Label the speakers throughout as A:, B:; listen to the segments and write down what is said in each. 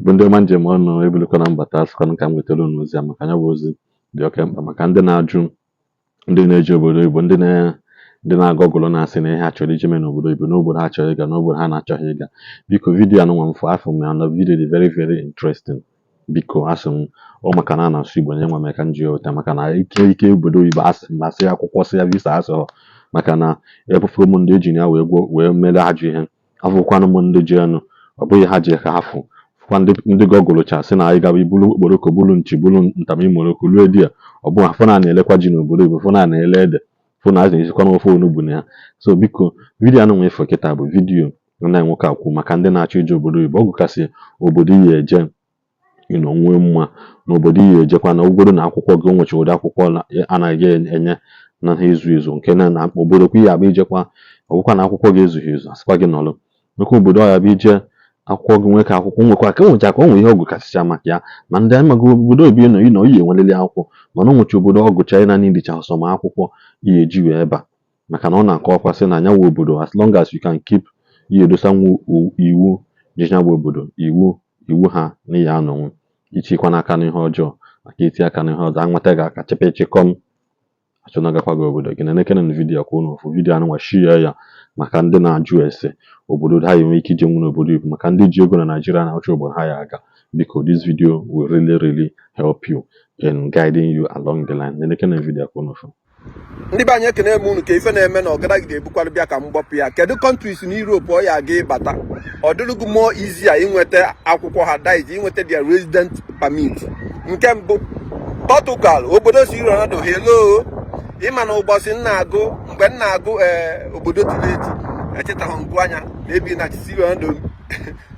A: Bụ ndị ọma njem ọnụ ebulukwana mbata, asịkwanụ ka m wetara unu ozi a, maka ya bụ ozi dị oke mkpa maka ndị na-ajụ, ndị na-eje obodo oyibo, ndị na-agọgụlụ na-asị na ihe ha chọrọ ije mee n'obodo oyibo, n'obodo ha chọrọ ịga, n'obodo ha na-achọghị ịga. Biko, video anụnwa m fụ afọ m ya na video dị very very interesting. Biko, asị m ọ maka na a na-asụ Igbo nye nwa m ka m ji weta, maka na ike ike obodo oyibo, asị m asị akwụkwọ sị ya visa asị ọ maka na ebufuru m ndị eji ya wee gwọ wee mere ajọ ihe. Afụkwanụ m ndị ji enu, ọ bụghị ha ji ka ha fụ fụkwa ndị gọgụlụcha sị na anyị gaba ibulu okporoko, bulu nchi, bulu ntamimoroko lue di ya. Ọ bụghị fụ na a na-elekwa ji n'obodo oyibo, fụ na a na-ele ede, fụ na a na-esikwa n'ofe onugbu na ya. So biko, video anụnwa ịfụ kịta bụ video nwanne anyị nwoke a kwu maka ndị na-achọ ije obodo oyibo. Ọ gụkasị obodo iyi eje ịnọ nwee mma n'obodo iyi ejekwa na ụgwọrụ na akwụkwọ gị o nwecha ụdị akwụkwọ anaghị enye na ha ezu ezu nke na obodo kwa iyi agba ijekwa. Ọ bụkwa na akwụkwọ gị ezughị ezu, asịkwa gị nọrọ nwekwa obodo ọ ya bụ ije akwụkwọ gị nwee ka akwụkwọ nwekwa ka enwecha ka o nwee ihe ọ gụkasịcha maka ya. Ma ndị amaghị obodo oyibo ịnọ ịnọ iyi enwelele akwụkwọ, mana o nwecha obodo ọ gụcha ị na dịcha ọsọ ma akwụkwọ iyi eji wee ba, maka na ọ na-akọwakwa sị na anyanwụ obodo, as long as you can keep ihe edosanwu iwu ji nyanwụ obodo, iwu ha na ya anọnwụ itikwa n'aka n'ihe ọjọọ, maka iti aka n'ihe ọjọọ anweta gị aka chịpị chịkọm achọnagakwa gị obodo gị. Na-enekene na video ka unu fụ video anụnwa, share ya maka ndị na-ajụ ese obodo ha enwe ike ije nwu n'obodo oyibo, maka ndị ji ego na Naijiria na-achọ obodo ha ya aga. Biko, this video will really really help you in guiding you along the line. Na-enekene video ka unu fụ.
B: Ndị be anyị, ekene m unu. Ka ife na-eme na ọgadagide ebukwara bịa ka m gbapụ ya. Kedu countries na Europe ọ ya aga ịbata ọ dịrịgo more easier inweta akwụkwọ ha, that is inweta their resident permit? Nke mbụ, Portugal, obodo si Ronaldo. Hello, ịma na ụbọchị m na-agụ, mgbe m na-agụ ee obodo tiri eti, echetaghị ngụ anya na ebi na chisi Ronaldo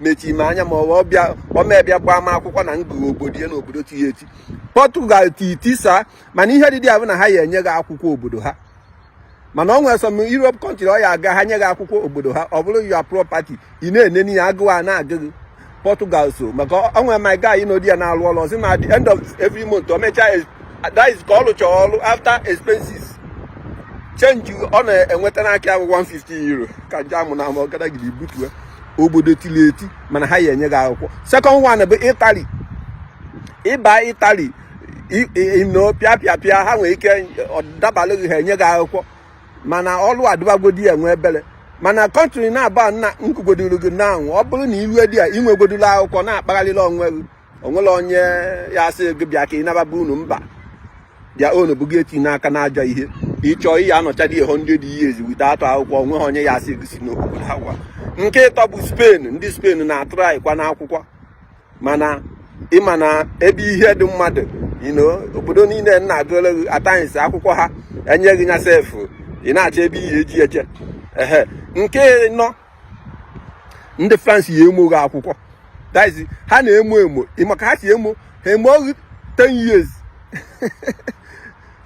B: mechi m anya, ma ọ bịa ọ mee bịa gbaa m akwụkwọ na ngụ obodo ya na obodo tiri eti Portugal titisa. Mana ihe dị bụ na ha ya enye gị akwụkwọ obodo ha, mana ọ nwere some Europe country ọ ya aga ha nye gị akwụkwọ obodo ha, ọ bụrụ your property, ị na-enene ya, agụụ a na-agụ gị. Portugal so maka ọ nwere my guy nọ di ya na-alụ ọrụ, ọsị ma at the end of every month o mechaa, that is ka ọ lụchara ọrụ, after expenses, change ọ na-enweta n'aka ya bụ €150. Ka nje amụ na ama ọgadagidi butue obodo tiri eti, mana ha ya enye gị akwụkwọ. Second one bụ Italy. Ịba Italy ino pịa pịa pịa, ha nwere ike ọ dabalụ gị, ha enye gị akwụkwọ, mana ọlụ adịbagodi ya enwe ebere. Mana country na-aba nna nkụgoduru gị na ọ bụrụ na iwe dị ya inwegodulu akwụkwọ na-akpagharịla onwe gị, onwere onye ya asị gị bịa ka ị nababa unu mba bịa onu bụ gị eti n'aka n'ajọ ihe ịchọọ ihe anọcha dị 100 years wite atụ akwụkwọ, onweghị onye ya asị gị si n'obodo agwa. Nke ịtọ bụ Spain. Ndị Spain na-atụrụ anyị kwa n'akwụkwọ, mana ịma na ebe ihe dị mmadụ obodo niile nna agụrụ gị, at times akwụkwọ ha enye gị nya sef, ị na-achọ ebe ihe eji eje ehe. Nke nọ, ndị France ya emo gị akwụkwọ, that is ha na-emo emo maka ha si emo ha emo gị 10 years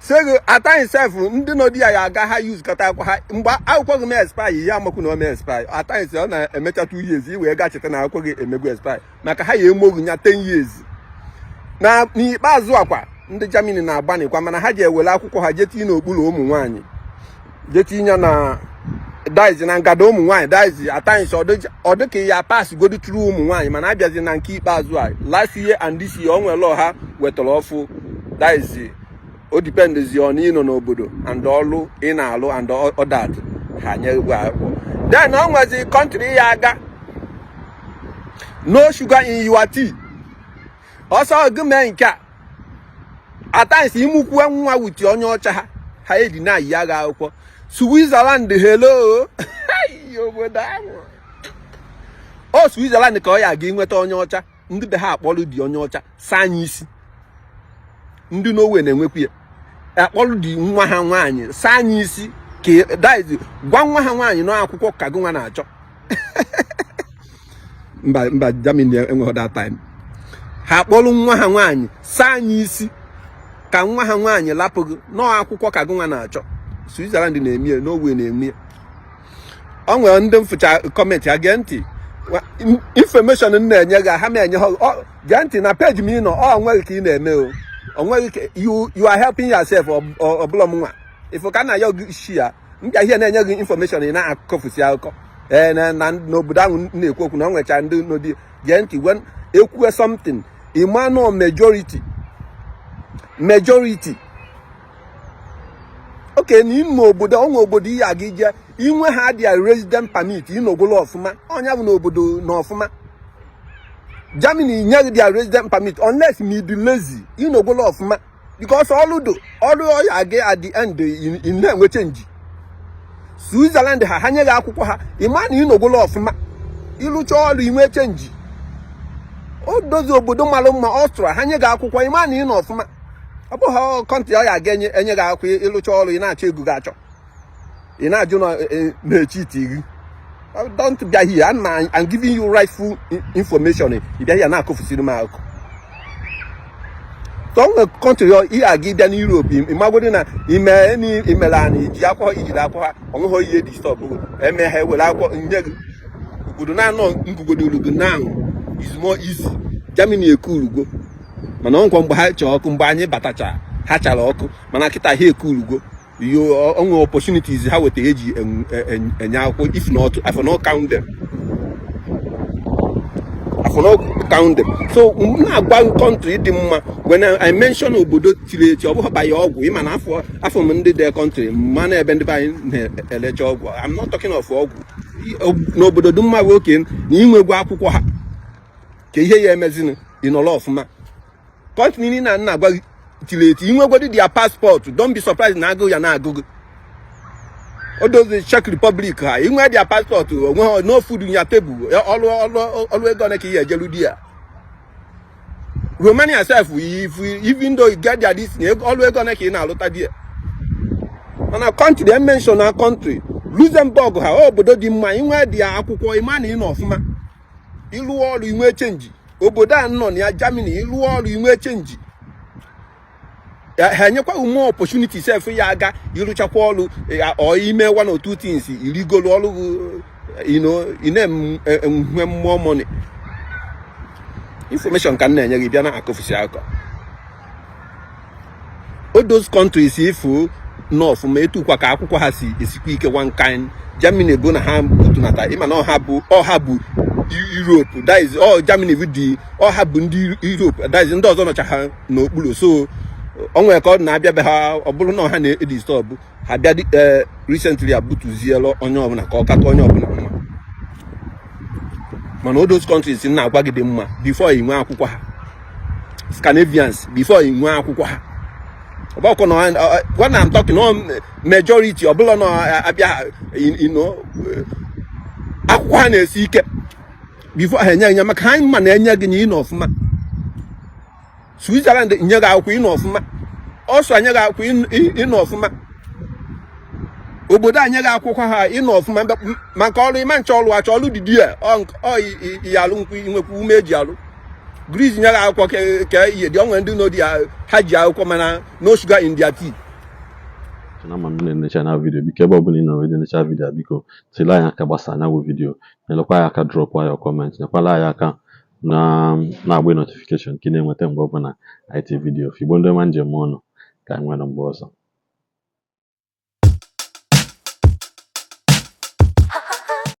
B: so gị. At times sef, ndị nọ di ya ya aga ha use kọta akwụkwọ ha mgbe akwụkwọ gị mee expire, ya amakwu na ọ mee expire. At times ọ na-emecha 2 years i wee gaa cheta na akwụkwọ gị emego expire, maka ha ya emo gị nya 10 years. Na n'ikpeazụ akwa, ndị Germany na-agbanikwa, mana ha ji ewere akwụkwọ ha jee tinye n'okpuru ụmụ nwaanyị, jee tinye na daizi na ngada ụmụ nwaanyị daizi. At times ọ dị ka ya pass godu through ụmụ nwaanyị, mana abịazi na nke ikpeazụ a, last year and this year, o nwere ọha wetara ọfụ daizi o dependzi on ịnọ n'obodo and ọlụ ị na-alụ and all that, ha nye gị akwụkwọ. Then o nwezi country ya aga no sugar in your tea, ọsọ gị mee nke a. At times imukwu nwa wuti onye ọcha, ha ha eji na-ayi agha akwụkwọ. Switzerland, hello, obodo ahụ o Switzerland ka ọ ya aga inweta onye ọcha, ndị be ha akpọrọ dị onye ọcha saa anya isi. Ndị Norway na-enwekwu ya, akpọrọ dị nwa ha nwaanyị saa anya isi, ka daizi gwa nwa ha nwaanyị nọ akwụkwọ ka gị nwa na-achọ. Mba mba, Germany enweghị that time. Ha akpọrọ nwa ha nwaanyị saa anya isi ka nwa ha nwaanyị lapụ gị nọọ akwụkwọ ka gị nwa na-achọ. Switzerland na-eme ya, Norway na-eme ya. Ọ nwere ndị mfụcha comment ha. Gee ntị, information m na-enye gị, ha na-enye ha. Gee ntị na page m ị nọ, ọ nweghị ka ị na-eme o, o nweghị ka you are helping yourself. Ọ bụla m nwa ifo ka na ya gị shi ya mbịa ihe na-enye gị information, ị na-akọfusi akụkọ. Ee, na n'obodo ahụ na-ekwu okwu na ọ nwecha ndị n'odi. Gee ntị, when ekwue something, ịma nọ majority. Okay, n'ime obodo onwe obodo ihe aga ije inwe ha their resident permit, ịnọgolo ọfụma. Ọnya bụ n'obodo na ọfụma. Germany nye gị their resident permit, unless ma ị dị lazy, ịnọgolo ọfụma, because ọlụ do ọlụ ọya aga at the end ị na-enwe change. Switzerland ha nye gị akwụkwọ ha, ịma na ịnọgolo ọfụma, ịlụcha ọrụ, inwe change. O dozi obodo mara mma. Austria ha nye gị akwụkwọ, ịma na ịnọ ọfụma. Ọ bụghị country ọ ya aga enye gị akwụkwọ, ịlụcha ọrụ, ị na-achọ ego gị achọ, ị na-ajụ na-echi iti gị. Don't bịa here and I'm giving you rightful information. Ị bịa here na-akụfusiri m akụ. So nwere country ị aga ịbịa n'Europe, ịmagodi na ime imere ana iji akwụkwọ, ijiri akwụkwọ ha, onweghị ihe disturb eme ha, ewere akwụkwọ nye gị. Obodo na-anọ ngụgodoro gị now is more easy. Germany ekurugo, mana ọ nkwa mgbe ha chọọ ọkụ, mgbe anyị batacha ha chara ọkụ, mana kịta ha ekurugo. Yo, onwe opportunities ha weta eji enye akwụkwọ. If not, I for not count them, I for not count them. So m na-agwa country dị mma, when I mention obodo tiri eti, ọ bụghị banye ọgwụ. Ịma na afọ m ndị dị country ma na ebe ndị be anyị na-elecha ọgwụ. I'm not talking of ọgwụ. N'obodo dị mma bụ oke na inwegwu akwụkwọ ha ka ihe ya emezinu ịnọrọ ọfụma. Country niile na nna agwa gị tiri eti, inwegwodi their passport, don't be surprised na agụ ya na-agụ gị. O dozi Czech Republic ha, inwe their passport, onwe ha no food in your table. Ọrụ ọrụ ọrụ, ego ole ka ihe ejelu di ya? Romania sef, if even though you get their this ọrụ, ego ole ka ị na-alụta di ya? Mana country e mention na country Luxembourg ha, obodo dị mma, inwe dị ya akwụkwọ, ịma na ị nọ ọfụma, ịlụ ọrụ, inwe change. Obodo a nọ na ya, Germany, ịlụ ọrụ, inwe change. Ha enyekwa more opportunity sef ya aga ịrụchakwa ọrụ ọ ime one or two things, irigolu ọrụ, ị na-enwe more money. Information ka m na-enye gị, bịa na akụfụsi akọ. All those countries ifu nọ ọfụma, etukwa ka akwụkwọ ha si esikwa ike. One kind Germany bụ na ha butunata, ịma na ọha bụ Europe, that is all. Germany bụ di ọha bụ ndị Europe, that is ndị ọzọ nọcha ha n'okpuru. So o nwere ka ọ na-abịa be ha, ọ bụrụ na ọha na-edisturb ha bịa recently abutuziela onye ọbụla ka ọ kata onye ọbụla mma. Mana all those countries na-agwa gị dị mma before ị nwee akwụkwọ ha. Scandinavians, before ị nwee akwụkwọ ha, ọgbakọ na when I'm talking no majority, ọ bụla na abịa akwụkwọ ha na-esi ike before ha enye ya, maka ha ma na-enye gị na ị nọ ọfụma. Switzerland nye gị akwụkwọ, ịnọ ọfụma. Ọsọ nye gị akwụkwọ, ịnọ ọfụma. Obodo a nye gị akwụkwọ ha, ịnọ ọfụma. Maka ọrụ, ịma nche ọrụ achọ ọrụ didi ya ọ ya alụ nkwụ, inwekwa ume eji alụ. Greece nye gị akwụkwọ ka ihe dị onwe ndị n'odi ha ji akwụkwọ, mana no sugar in their tea.
A: Na ama m na-enecha na video, biko, ebe ọbụla ị nọ wee necha video a, biko tili anyị aka, gbasa anya bụ video, nyelekwa anyị aka, drop ya comment, nyekwala anyị aka na na-agba notification ka ị na-enweta mgbe ọbụla anyị ti video. Igbo ndị ọma, njem ọnụ ka anyị nwere mgbe ọzọ.